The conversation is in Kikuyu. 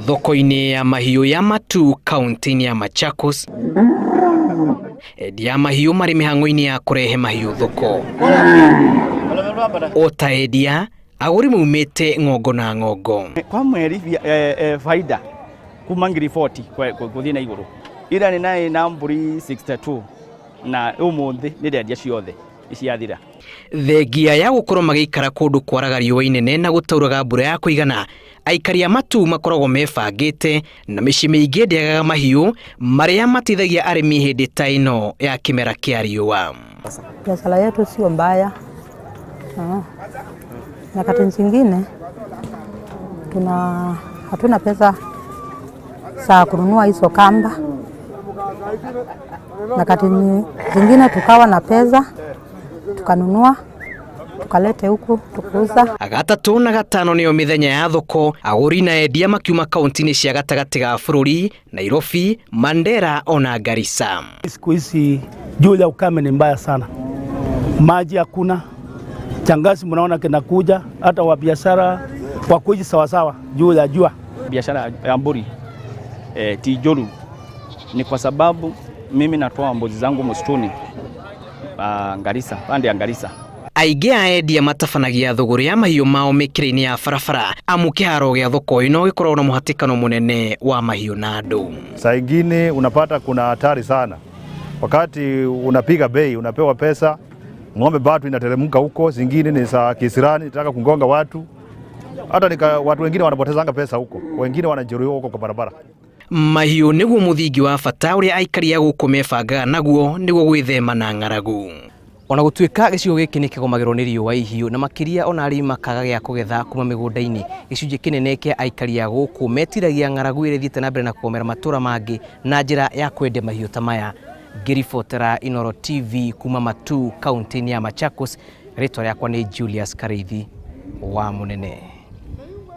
Thoko-inĩ ya mahiũ ya Matuu kaunti-inĩ ya Machakos, endia a mahiũ marĩ mĩhang'o-inĩ ya kũrehe mahiũ thoko. O ta endia, agũri maumĩte ng'ongo na ng'ongo. Kwa mweri faida kuma ngiri 40 gũthiĩ na igũrũ. Ira nĩ naĩ na mbũri 62 na ũmũthĩ nĩ ndendia ciothe ciathira. Thengia ya gũkorwo magĩikara kũndũ kwaraga riũa inene na gũtauraga mbura ya kũigana, aikari a Matuu makoragwo mebangĩte na mĩciĩ mĩingĩ ndĩagaga mahiũ marĩa mateithagia arĩmi hĩndĩ ta ĩno ya kĩmera kĩa riũa. Biashara yetu sio mbaya. Nyakati zingine tuna hatuna pesa za kununua hizo kamba, nyakati zingine tukawa na pesa tukanunua tukalete huku tukuuza. Gatatũ na gatano nĩyo mĩthenya ya thoko, agũri na endia makiuma kaunti-inĩ cia gatagatĩ ga bũrũri, Nairobi, Mandera ona Garissa. Siku hizi juu ya ukame ni mbaya sana, maji hakuna, changazi mnaona kinakuja, hata wa biashara wakuji sawasawa juu ya jua. Biashara ya mburi ti njũru ni kwa sababu mimi natoa mbuzi zangu msituni Garissa, pande ya Garissa. Aingĩ a endia matabanagia thũgũrĩ ya mahiũ mao mĩkĩra-inĩ ya barabara amu kĩharo gĩa thoko ĩno gĩkoragwo na mũhatĩkano mũnene wa mahiũ na andũ. Saa ingine unapata kuna hatari sana, wakati unapiga bei unapewa pesa, ng'ombe bado inateremka huko, zingine ni za kisirani, nataka kugonga watu, hata nika, watu wengine wanapotezanga pesa huko, wengine wanajeruhiwa huko kwa barabara. Mahiũ nĩguo mũthingi wa bata ũrĩa aikari a gũkũ mebangaga naguo nĩguo gwĩthema na ng'aragu. Ona gũtuĩka gĩcigo gĩkĩ nĩ kĩgomagĩrwo nĩ riũa ihiũ na makĩria ona arĩmi makaga gĩa kũgetha kuma mĩgũnda-inĩ, gĩcunjĩ kĩnene kĩa aikari a gũkũ metiragia ng'aragu ĩrĩa ĩthiĩte na mbere na kũgomera matũra mangĩ na njĩra ya kwendia mahiũ ta maya. Ngĩribotera Inooro TV kuma Matuu kaunti-inĩ ya Machakos, rĩtwa rĩakwa nĩ Julius Karĩithi wa Mũnene.